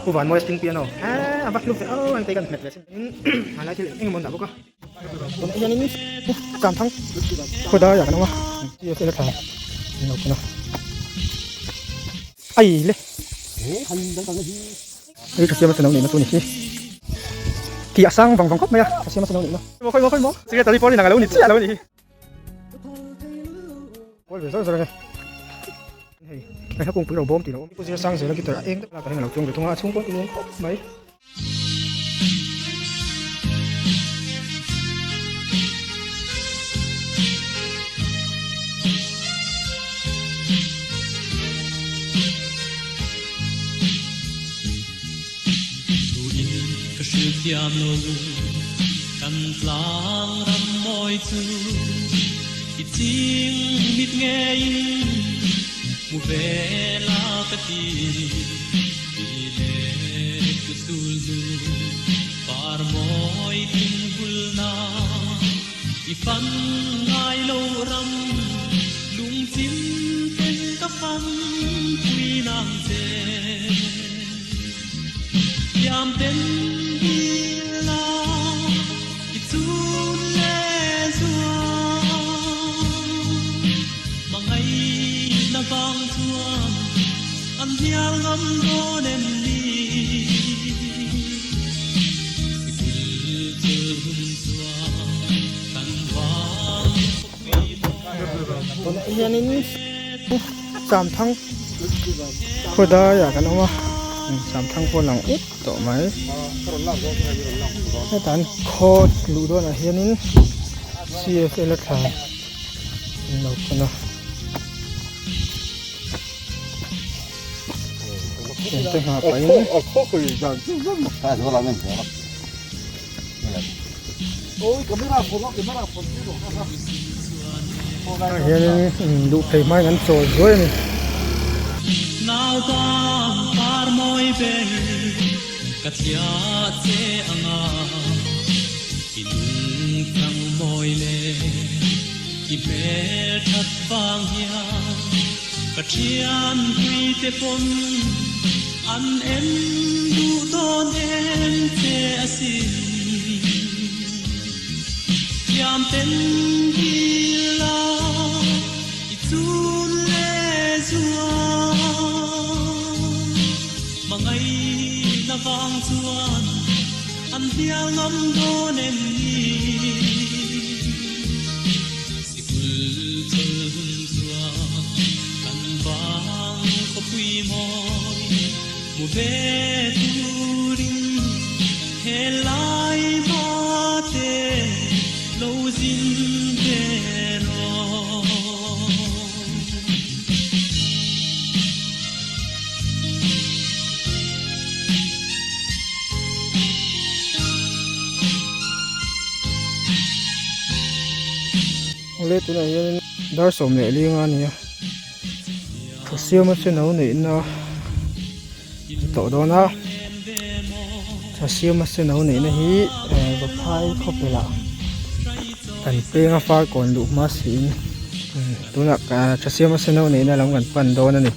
Pu Vanmawia string piano eee a va hlu ve aw engte kan hmet ve sin hmanlai thil eng emaw an dah bawk a tunah hianin Chamthang khawdaiah kan awm a CFL a thla an lo phun a ai le hei tha siam a senau neihna chu a ni hi tih a sang vang vang khawp mai a tha siam a senau neihna khawi maw khawi maw secretary pawh a inang a lo ni chiah lo a ni hi. Kual ve zawr zawr ange. Hei hei hla kungpui lo bawm tih lo awm. Pu zir sang zela guitar a eng deuh lak ah hian a lo chuang ve thung a, a chhung pawh a nuam khawp mai. Tuin ka hrilh thiam lo kan tlang ram mawi chu i ching mit ngeiin hmu ve la ka ti ti le ku sul hnu par mawi tin hulna i fan ngai lo ram lungchim ten ka fan pui nang che. Thiam ten dil a i chun le zuam Hmangaihna vang chuan an hnial ngam dawn em ni Sikul chul hun chuan kan vang khawpui mawi Tunah hianin Chamthang khawdaiah kan awm a Chamthang pawh a lang ut tawh mai hetah an khaw luh dawnah hianin CFL a thla an lo pawn a thiante nghah pahin. Ah hianin duh phei hmain an chawl zuai a ni. Naupang par mawi ber ka thliah che anga i nungchang mawi leh i hmel that vang hian ka thian pui te pawn an en duh dawn em che asin. Thiam ten dil a i chun leh zuam Hmangaihna vang chuan an hnial ngam dawn em ni? Sikul chawlh hun chuan kan vang khawpui mawi hmu ve turin he lai hmate lo zin ve rawh. Awle tunah hianin dar 15 a ni a Thasiama chu no neihna a tawh dawn a Thasiama chu no neihna hi Vaphai khawpelah kan peng a far kawn luh hma siin tunah Thasiama chu no neihna lam kan pan dawn a ni.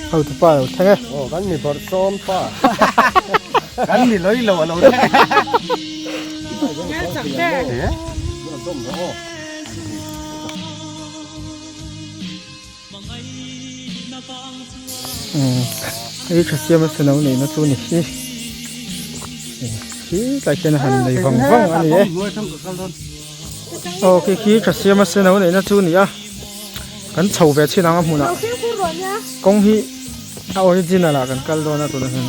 Hotu pa lo thleng e. Aw kan mi bawrh sawm pa. Kan mi loi lo a lo thleng. Hei tha siam a senau neihna chu ni hi. Khi tlai khian a han nei vang vang a ni e. Aw khi khi tha siam a senau neihna chu ni a. Kan chho ve chin ang a hmunah. Kawng hi a original ah kan kal dawn a tunah hian.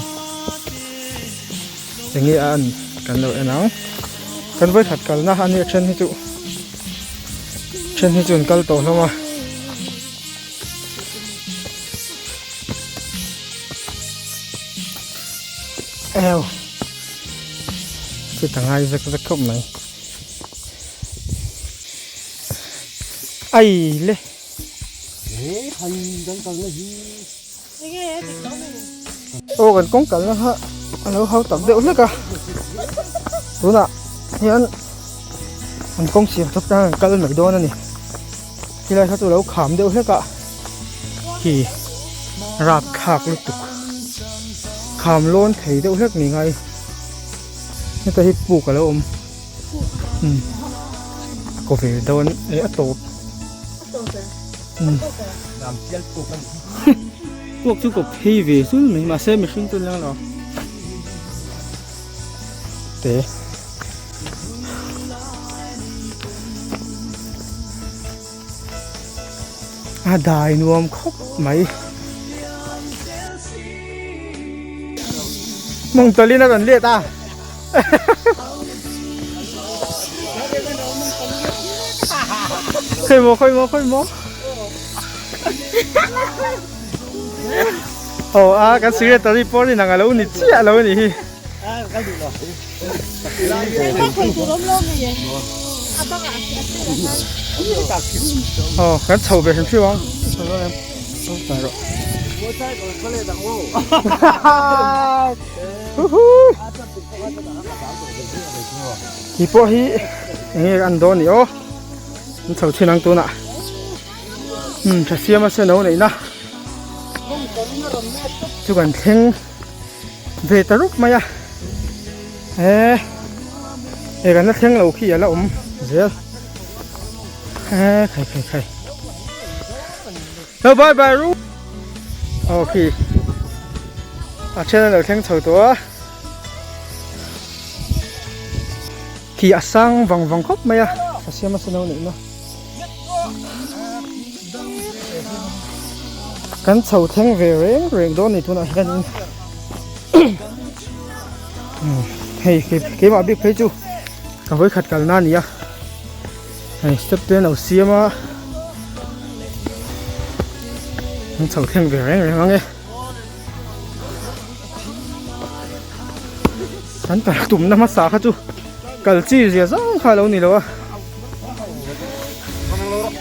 Enge a an kan lo en ang. Kan vawikhat kalna a nia then hi chu. Then hi chu an kal tawh hlawm a. Eo. Chita ngai zek zek khawp mai. Ai le. Aw kan kawng kalna kha a lo hau tak deuh hlek a tunah hian An kawng siam chawp tan an kal mai dawn a ni. Khilai kha chu lo kham deuh hlek a khi rapthlak lutuk kham lawn thei deuh hlek ni ngai heta hi puk a lo awm umm a kaw ve dawn e a tawp umm puak chu kaw phei ve zul mai mahse mihring chu an lang lo te. A dai nuam khawp mai. Mawng tawlhin a rawn let a. Khawi maw khawi maw khawi maw. Aw a kan secretary pawh rin ang a lo ni chiah lo a nih hi. Aw kan chho ve hrim hrim ang Ti pawh hi enge an dawn ni aw an chho thin ang tunah umm tha siam a se no neihna chu kan thleng. Ve ta rup mai a he he kan la thleng lo khi a la awm zel he khai khai khai lo bye bye ru aw khi a then an lo thleng chho tawh a khi a sang vang vang khawp mai a a siam a seno neih na. Kan chho thleng ve reng reng dawn ni tunah hianin hei keimah bik phei chu ka vawikhat kalna a ni a hei step te an lo siam a kan chho thleng ve reng reng ang e kan kal tumna hmasa kha chu kal chi zia zang kha a lo ni lo a.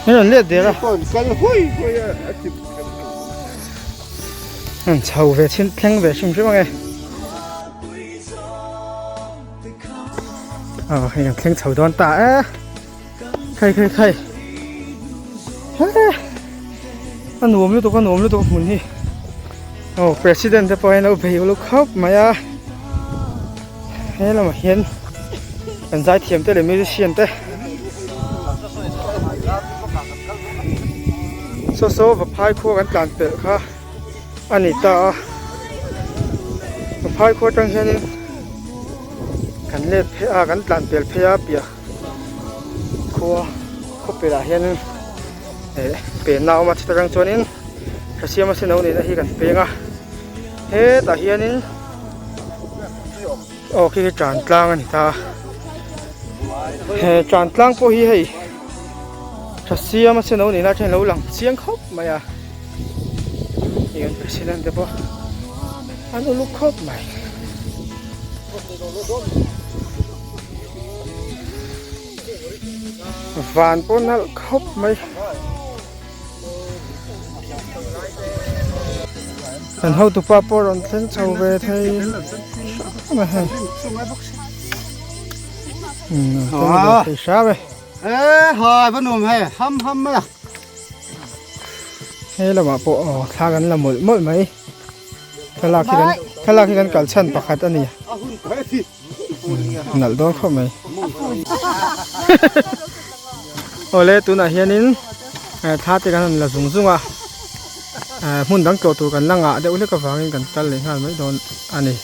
Hei an let der a. An chho ve chin thleng ve hrim hrim ange. Aw hei an thleng chho dawn ta e. Khai khai khai. A nuam lutuk a nuam lutuk hmun hi. Aw president te pawh hian a lo bei uluk khawp mai a. He lamah hian kan zaithiam te leh musician te saw saw vaphai khua kan tlan pelh kha a ni ta a vaphai khua atang hianin kan let phei a kan tlan pel phei a piah khua khaw pelh ah hianin eh penna a awm a chutah atang chuanin Thasiama senau nena hi kan peng a hetah hianin. Aw khi hi tan tlang a ni ta he tan tlang pawh hi hei tha siam a sen lo nih na atangin lo lang chiang khawp mai a hei an president te pawh an uluk khawp mai. Van pawh nalh khawp mai. Kan hotupa pawh rawn thleng chho ve thei hram a hei umm thleng ve thei hram e e hai va nuam hei ham ham mai a he lamah pawh aw thla kan la mawlh mawlh mai thlalak hi kan thlalak hi kan kal chhan pakhat a ni nalh dawn khawp mai awle tunah hianin thla te kan han la zung zung a hmun dang tlawh tur kan la ngah deuh hlek avangin kan kal leh nghal mai dawn a ni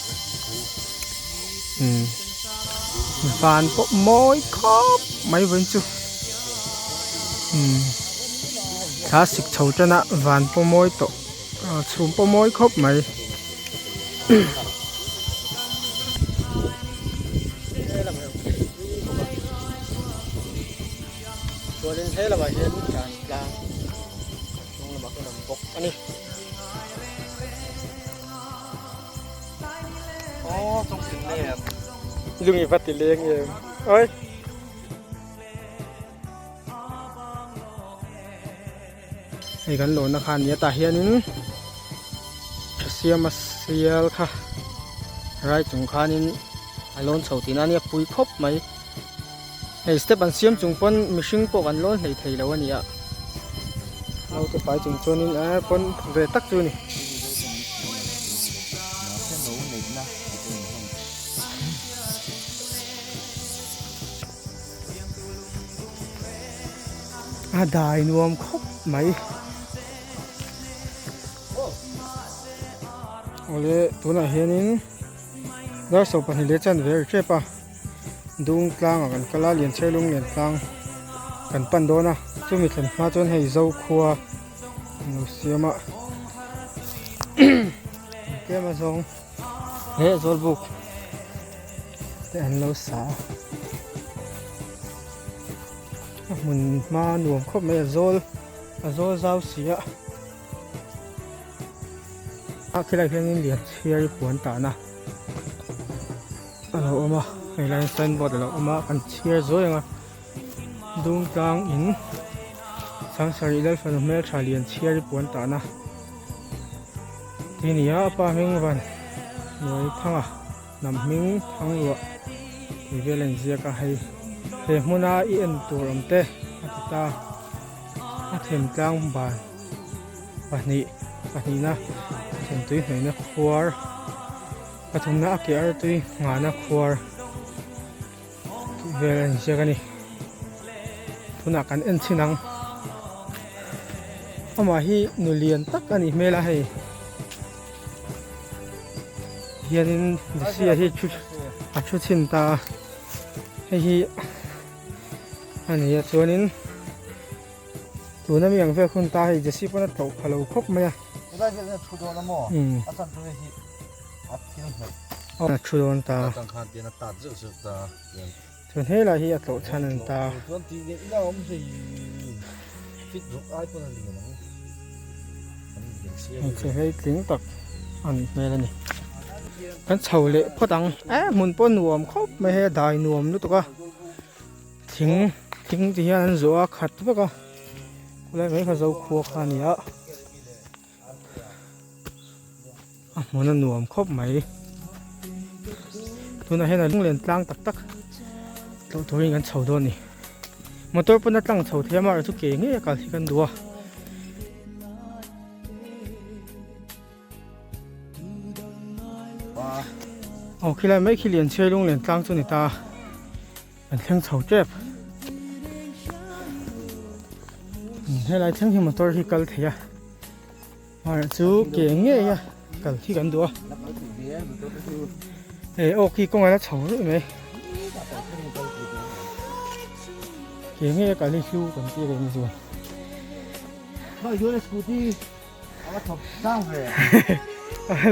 umm van pawh mawi khawp mai vawiin chu umm thla sik chho tan a van pawh mawi tawh chhum pawh mawi khawp mai. Chuanin he lamah hian tan tlang hnung lamah khian a awm bawk a ni. Lung i va ti leng em oi. Hei kan lawhna kha a ni a tah hianin tha siama sial kha rai chung khanin a lawn chho tihna a nia pui khawp mai. Hei step an siam chung pawn mihring pawh kan lawn hlei thei lo a ni a. Naute pai chung chuanin eh pawn ve tak chu a ni. A dai nuam khawp mai. Awle tunah hianin dar 22 leh chanve a ri tep a. Dung tlangah kan kal a Lianchher Lunglen tlang kan pan dawn a chumi thlen hma chuan hei Zokhua an lo siam a tlem a zawng leh Zawlbuk te an lo sa a a hmun hma nuam khawp mai a zawl a zawl zau si a a khilaiah hianin Lianchhiari puan tahna. A lo awm a hei lai hian signboard a lo awm a kan chhiar zuai ang a Dungtlang in Sangsarih Lalfanu hmeltha lian chhiar hi puan tahna tih a ni a a pa hming van hnuai thanga hnam hming thang ruah tih vel a inziak a hei he hmuna i en tur awm te a ti ta a thentlang ban. Pahnih pahnihna thentui hnaihna khuar pathumna a ke artui nghahna khuar tih vel a inziak a ni tunah kan en chhin ang amah hi nu lian tak a nih hmel a hei hianin Jesse-a hi thu a thu chhin ta a hei hi a ni a chuanin. Tuna mi ang vel hun ta hei Jesse pawn a tlawh pha lo khawp mai a. Helai vel hian a thu dawn a maw? A chan chu hei hi a thil hnawih. A thu dawn ta. A chang khan tian a tat zeuh zeuh ta tian. Chuan helai hi a tlawh chhan an ta. Chuan tih leh ila awm hei fit ruk ai pawn a lian ang. An lian sia. Hmeichhe hleitling tak a nih hmel a ni. Kan chho leh phawt ang. Eh hmun pawh nuam khawp mai hei a dai nuam lutuk a. Thing thing ti hian an zawh a khat vek a khulai mai kha Zokhua kha a ni a a hmun a nuam khawp mai tunah hian a lunglen tlang tak tak tlawh turin kan chho dawn a ni motor pawn a tlang chho thei a amaherawhchu ke ngei a kal hi kan duh a. Aw khilai mai khi Lianchhiai lunglen tlang chu a ni ta. Kan thleng chho tep helai thleng hi motor hi kal thei a mahse chu ke ngei a kal hi kan duh a hei awk hi kawng a la chho ruih mai ke ngei a kal hi hlu kan tih reng chuan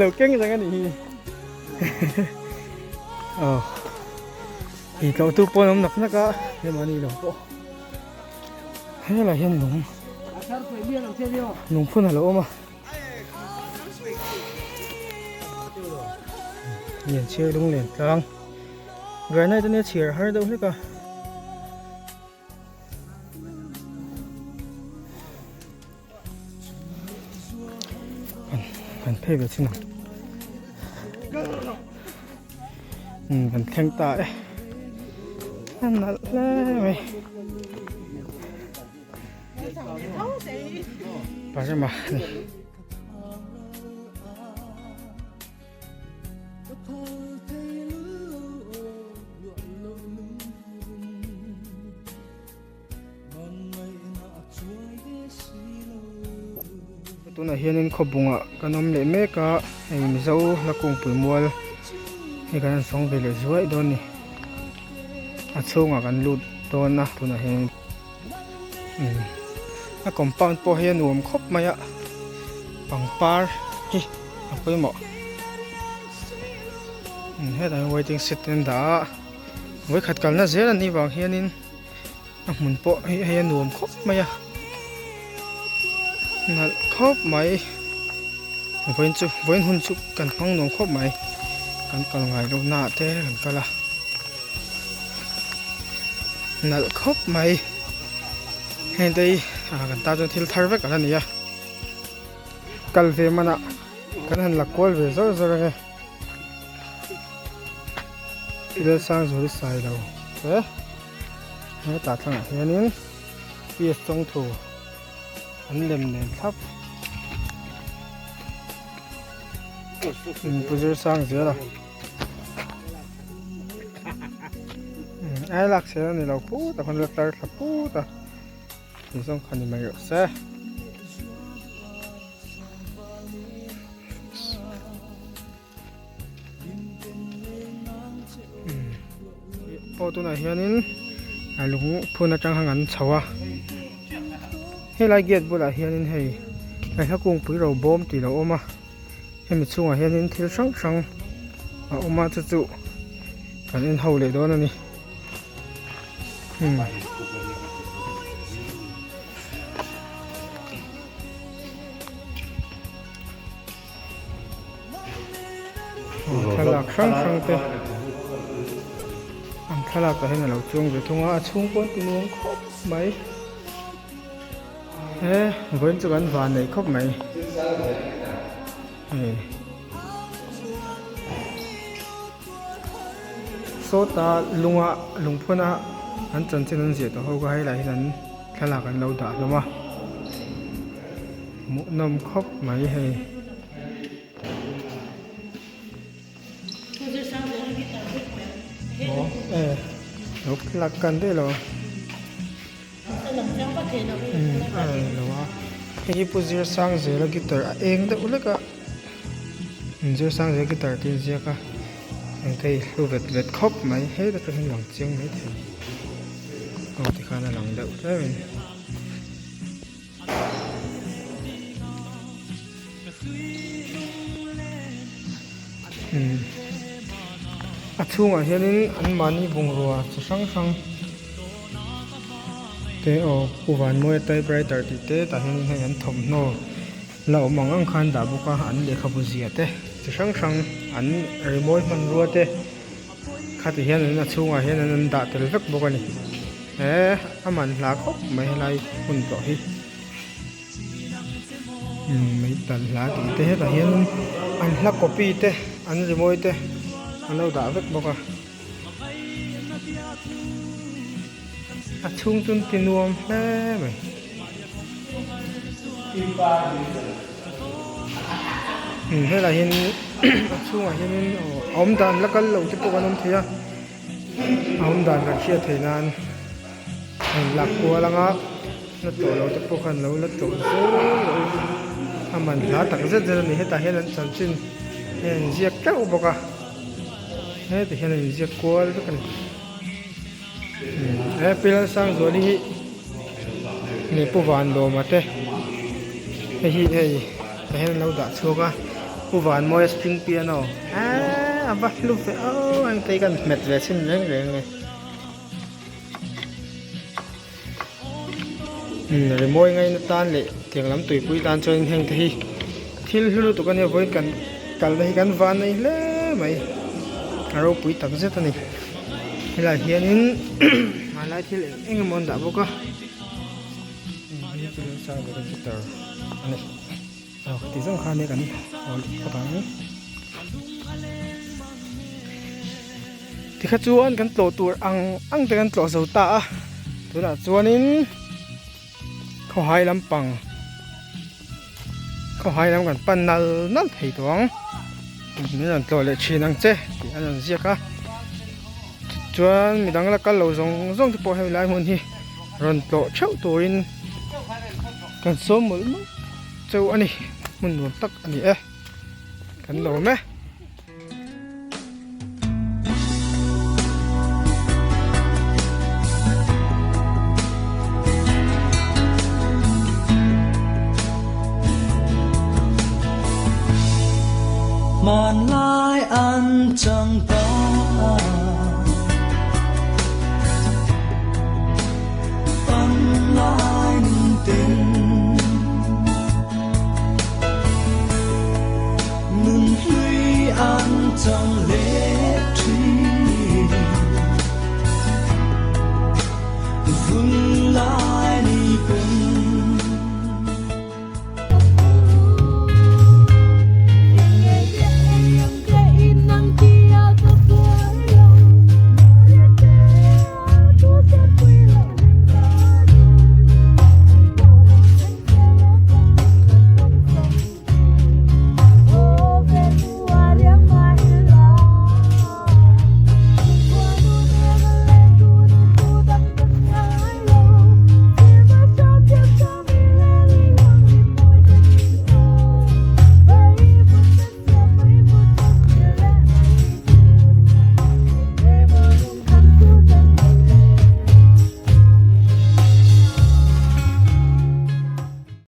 lo keng reng a nih hi aw tih tawh tu pawn awm nak nak a he mahni lo pawh helaiah hian lung lungphun a lo awm a lianchhiar lunglen tlang granite ania chhiar har deuh hlek a. Kan phei ve chin ang um kan thleng ta e a nalh hle mai Parema a ni. Tunah hianin khawbungah kan awm leh mek a hei Mizo hla kungpui mual hi kan han sawng ve leh zuaih dawn a ni a chhungah kan lut dawn a tunah hian a compound pawh hi a nuam khawp mai a pangpar hi a pawimawh hetah hian waiting shed te an dah a vawikhat kalna zel a nih vang hianin a hmun pawh hi hei a nuam khawp mai a nalh khawp mai vawiin chu vawiin hun chu kan hmang nuam khawp mai kan kal ngai loh naah te kan kal a nalh khawp mai heng te hi ah kan tan chuan thil thar vek ala ni a kal ve manah kan han la kual ve zawr zawr ange thil sang zual sai lo eh. Hetah thlangah hianin PS Chawngthu an lem nen thlap Pu zir sang zel a ai lak sel a ni lo phut a khawn la tlar thla phut a tih zawng kha ni mai rawh se. Aw tunah hianin a lung phun atang khan an chho a helai gate bulah hianin hei hla kungpui ro bawm tih lo awm a hemi chhungah hianin thil hrang hrang a awm a chu chu kan en ho leh dawn a ni. Thlalak hrang hrang te an thlalak ah hian a lo chuang ve thung a a chhung pawh an ti nuam khawp mai he vawiin chu kan van neih khawp mai hei sawta lunga lungphuna an chanchin an ziah tawh ho kha helaiah hian an thlalak an lo dah hlawm a hmuhnawm khawp mai hei. Aw e lo plug kan daih lo umm a rawn lo a hei hi pu zir sang zela guitar a eng deuh hlek a zir sang zela guitar tih a inziak a engte hi hlu vet vet khawp mai heta tang hian lang chiang mai thei aw tikhan a lang deuh hle mai. A chhungah hianin anmahni bungrua chi hrang hrang te aw Pu Vanmawia typewriter tih te tah hianin hei an thawmhnaw la awm ang ang kha an dah bawk a an lehkhabu ziah te chi hrang hrang an rimawi hmanrua te khati hian an a chhungah hian an dah tel vek bawk a ni. He a man hla khawp mai helai hun tawh hi umm mai tal hla tih te hetah hian an hla copy te an rimawi te an lo dah vek bawk a a chhung chu an ti nuam hle mai umm helai hian a chhungah hianin aw a awm dan la kal lo te pawh kan awm thei a. A awm dan kan hriat theih nan a in lak kual ang a la tlawh loh te pawh khan lo la tlawh zel rawh u a man hla tak zet zet a ni hetah hian an chanchin hi a inziak teuh bawk a heti hian a inziak kual vek a ni he pi Lalsangzuali hi leh Pu Vanlawma te hei hi hei. Tah hian an lo dah chhuak a Pu Vanmawia string piano eee a va hlu ve aw heng te hi kan hmet ve chhin reng reng a ni umm rimawi ngaina tan leh tiang lam tuipui tan chuan heng te hi thil hlu lutuk a nia vawiin kan kalna hi kan van nei hle mai a ropui tak zet a ni helaiah hianin hmanlai thil eng eng emaw an dah bawk a. Ti zawng khan kan haw leh phawt ang tikha chuan kan tlawh tur ang ang te kan tlawh zo ta a tunah chuanin khawhai lampang khawhai lam kan pan nal nal thei tawh ang min rawn tlawh leh thin ang che tih an rawn ziak a chuan midang la kal lo zawng zawng te pawh hei lai hmun hi. Rawn tlawh theuh turin kan sawm mawlh mawlh cheu a ni hmun nuam tak a ni e kan lawm e.